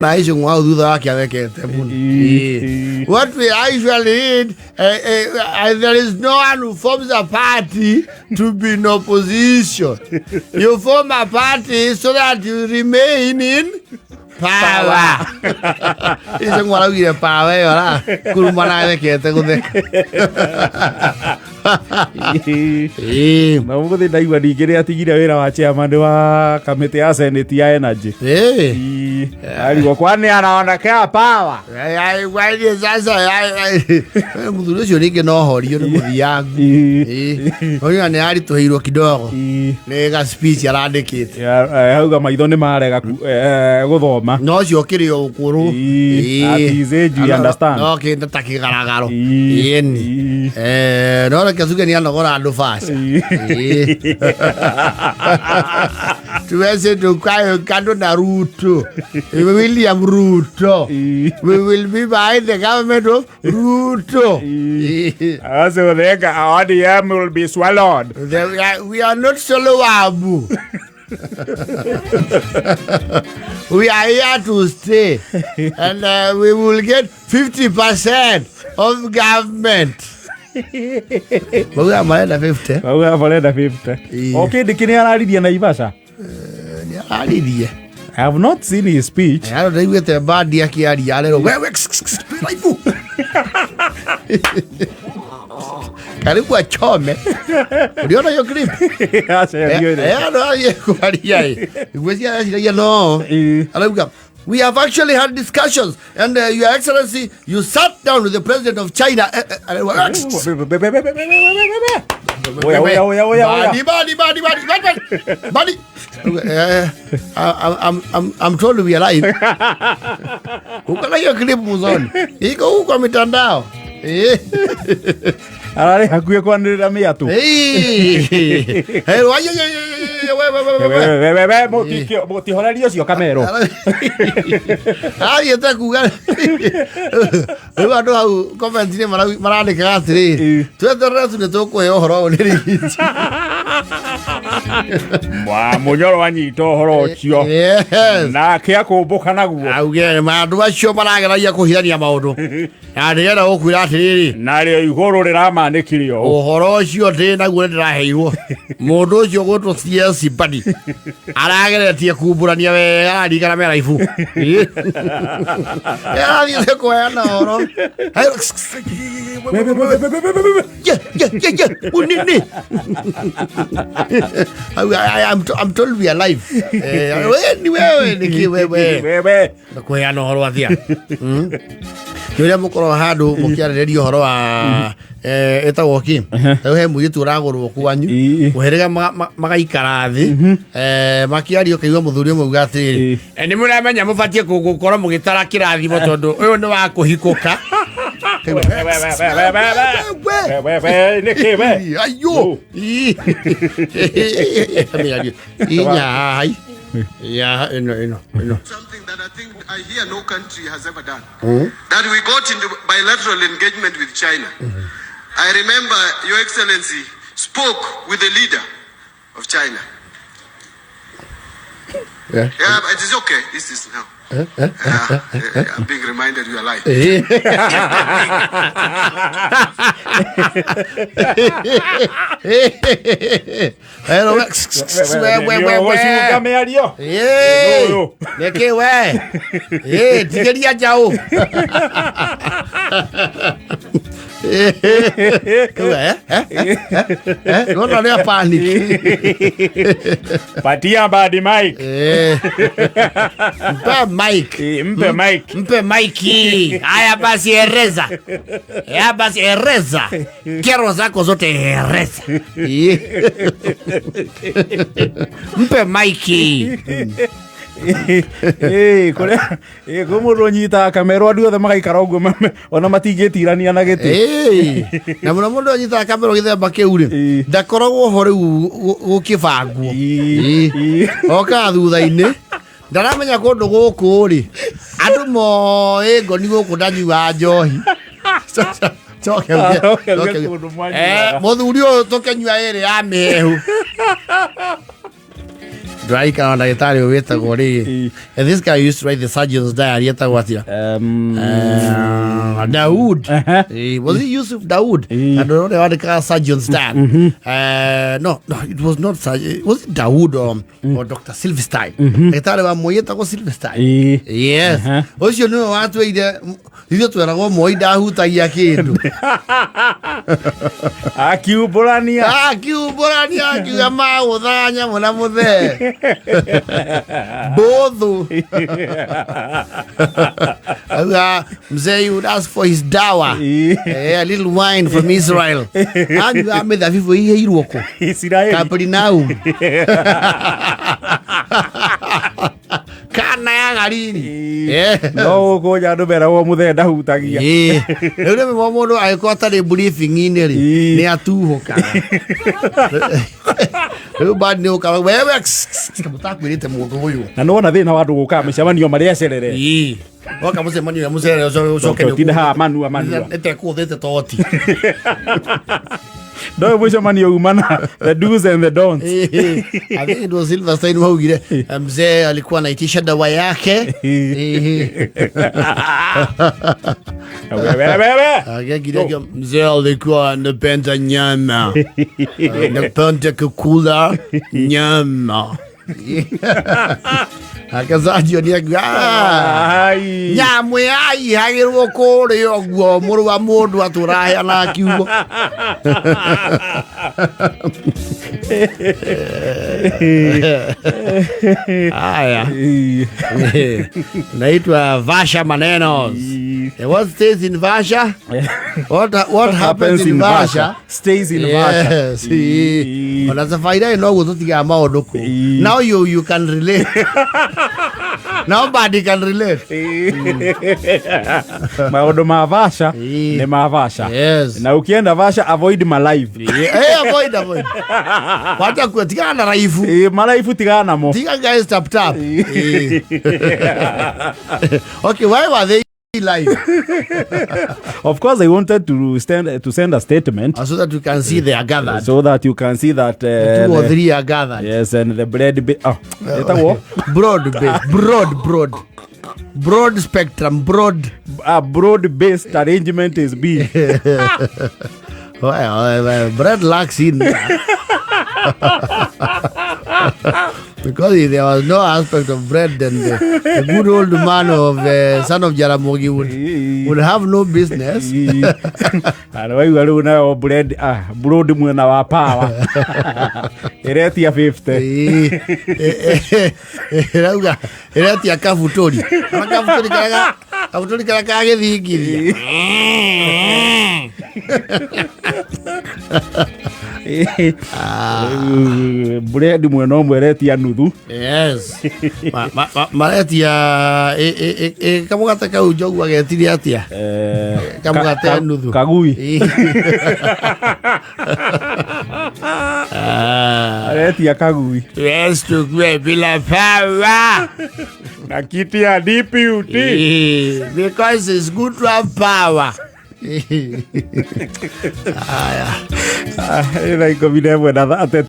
Na icio hau thutha wake athekete mũno. Ĩĩ. What we actually need, there is no one who forms a party to be in opposition. You form a party so that you remain in power. Icio ngwaraugire power ĩyo ra kuruma na athekete gũtheka. Ĩĩ. Na ũmũthĩ ndaigua ningĩ nĩ atigire wĩra wa chairman wa kamĩtĩ ya senate ya energy. Ĩĩ. Ĩĩ. Arigwo kwani anaonekea power. Aigwarie sasa mũthuri ũcio rĩngĩ no horio nĩ mũthiangu. Ĩĩ. Ũrĩa nĩ aritũhĩirwo kidogo Ĩĩ. nĩ ga speech arandĩkĩte. Auga maitho nĩ marega gũthoma. No ũcio ũkĩrĩ o ũkũrũ. Ĩĩ. At his age, we understand. No kĩndũ ta kĩgaragaro. Ĩĩ. Ĩni. Ĩĩ. No reke tuge nĩ anogora andũ baca. Ĩĩ. Tuweze tukae kando na Ruto. William Ruto. Ĩĩ. We will be behind the government of Ruto. Ĩĩ. Also, the ODM will be swallowed. We are not solowabu. We are here to stay. And we will get 50% of government. Mauga marenda 50. Mauga marenda 50. Ĩĩ. O kĩndĩ kĩrĩa araririe Naivasha. Nĩ araririe. I have not seen his speech. Aro ndaiguĩte Mbadi akĩaria arerwo wewe raibu. Karibu achome. Uliona hiyo clip? Aca, ndiũĩ. Andũ athiĩ kwaria ĩ. Ngwĩciria areciria no. Ĩĩ. Arauga we have actually had discussions and your excellency, you sat down with the president of China. Oya, oya, oya, oya, oya. Badi, badi, badi, badi, badi, badi. I'm told we are live. Uko na hiyo clip muzoni. Iko huko kwa mitandao. Ararĩ hakuhĩ kwanĩrĩra mĩatũ. Eh. Hey, ay, ay, ay, ay, we, we, we, we, we. We, we, we, mũtihorerie ũcio kamero. Athiĩte kuga rĩu andũ hau comment-inĩ marandĩkaga atĩrĩrĩ, Ĩĩ. tweterere tu nĩ tũkũhe ũhoro ũyũ nĩ rigiti. Wa mũnyoro anyita ũhoro ũcio. Yes. Nake akũmbũka naguo. Auge andũ acio marageragia kũhithania maũndũ na ndĩrenda gũkwĩra atĩrĩrĩ, Narĩo igũrũ rĩramanĩkire ũũ. Ũhoro ũcio ndĩ naguo nĩ ndĩraheirwo mũndũ ũcio gwĩtwo CS Mbadi arageretie kumbũrania wega araringana meraibu arathiĩte kũheana ũhoro. Ye, ye, ye, ye, unini. I'm told we are live. We ni wewe nĩkĩ wewe Wewe. Kũheana ũhoro athia nĩ ũrĩa mũkorwo handũ mũkĩarĩrĩria ũhoro wa ĩtagwo kĩ, rĩu he mũirĩtu ũragũrwo kwanyu, Ĩĩ. mũhĩrĩga magaikara thĩ makĩaria, ũkaigua mũthuri ũmwe uga atĩrĩrĩ, Ĩĩ. "Nĩ mũramenya mũbatiĩ gũkorwo mũgĩtara kĩrathimo tondũ ũyũ nĩ wa kũhikũka." We, we, we, we, we, we, we. We, we, nĩkĩ we? Ayo. Mĩario inya haha ya ĩno ĩno ĩno. Something that I think I hear no country has ever done. That we got into bilateral engagement with China. I remember Your Excellency spoke with the leader of China. Yeah, but it is okay. This is now. Yeah, I'm being reminded we are live. Hello, we, we, we, we. Ũgũcunga mĩario. Ĩĩ. Ũyũ. Nĩkĩ we? Ĩĩ, tigĩria njaũ. We, nona nĩ panic. Patia Mbadi mic. Mpe mic. Mpe mic. Mpe mic. Haya basi ereza. Ya basi ereza. Kero zako zote ereza. Mpe mic. Ĩĩ, kũrĩa ĩĩ, kwĩ mũndũ ũnyitaga kamero andũ othe magaikara ũguo ona matingĩtirania na gĩtĩ. Ĩĩ. Na mũno mũndũ anyitaga kamero gĩthemba kĩu rĩ, Ĩĩ. ndakoragwo ho rĩu gũkĩbangwo. Ĩĩ. Ĩĩ. Okaga thutha-inĩ ndaramenya kũndũ gũkũ rĩ andũ moĩ ngoni gũkũ ndanyuaga njohi. Coke uge- Coke uge coke uge. kũndũ mwanyuaga. Mũthuri ũyũ tũkĩnyua ĩrĩ ya mĩhehu. Ndũrarikana ndagĩtarĩ ũyũ wĩtagwo rĩ? Ĩĩ. And this guy used to write the surgeon's diary, etagwo atĩa? Daud. Was it Yusuf Daud? Eh. And ũrĩa wandĩkaga surgeon's diary. No, no, it was not was it Daud or Dr. Silverstein? Ndagĩtarĩ wa Moi etagwo Silverstein. Ĩĩ. Yes. Ũcio nĩwe watwĩire ithuĩ tweragwo Moi ndahutagia kĩndũ. Akiumbũrania. Akiumbũrania akiuga magũthaga nyamũ na mũthee. Mbũthũ. Auga mzee would ask for his dawa. Ĩĩ. A little wine from Israel. Anyuaga mĩthabibũ ĩihĩirwo kũ? Isiraeli. Kapernaum. Kana ya Galili. No gũkũ nja andũ meragwo mũthee ndahutagia. Ĩĩ. Rĩu rĩmwe mũndũ angĩkorwo atarĩ briefing-inĩ rĩ, Ĩĩ. nĩ atuhũkaga. Rĩu bado nĩ ũkaga wewe mũtakwĩrĩte mũndũ ũyũ. Na nĩwona thĩna wa andũ gũkaga mĩcemanio marĩa acerere. Ĩĩ. Woka mũcemanio ũrĩa mũcerere ũcoke Ũcoke ũtinde haha manua manua. Nĩtekũthĩte toti. Ndoĩ mũcemanio umana the do's and the don'ts. I think it was Silverstein waugire mzee alikuwa anaitisha dawa yake. Wewe wewe. Akagire mzee alikuwa anapenda nyama, anapenda kukula nyama. Akazadio ni Ai. nyamũ yaihagĩrwo kũrĩa ũguo mũrũ wa mũndũ atũraheana kiugo. Haya. Naitwa Vasha Maneno. What stays in Vasha? What happens in Vasha stays in Vasha. Yes. Ona safari no guo tutigaga maũndũ kũ. Ĩĩ. Now you can relate. Nobody can relate. Maũndũ ma Vasha Ĩĩ. nĩ ma Vasha. Yes. Na ukienda Vasha avoid malive. Hey, avoid, avoid. Wacha kuwa tigana na raifu. Ĩĩ, malaifu tigana namo. Tiga guys tap tap. Ĩĩ. Okay, why were they live? Of course I wanted to send a statement So that you can see they are gathered. so that you can see that Two or three are gathered. Yes, and the bread oh, ĩtagwo Broad base, broad, broad. Broad spectrum, broad. A broad based arrangement is being Well, bread lacks in there. Because if there was no aspect of bread, then the good old man of son of Jaramogi would have no business. Waigua rĩu nayo bread broad mwena wa power ĩretia 50. Ĩrauga ĩretia kabutori. Kana kabutori karĩa kabutori karĩa kagĩthingithia. Bread mwena ũmwe ĩretia nuthu. Yes. Maretia kamũgate kau njogu agetirie atĩa? Kamũgate nuthu. Kagui. Aretia kagui. Yes, tukue bila power. Na kiti ya DPUT. Because it's good to have power. Ĩna 11 na 32.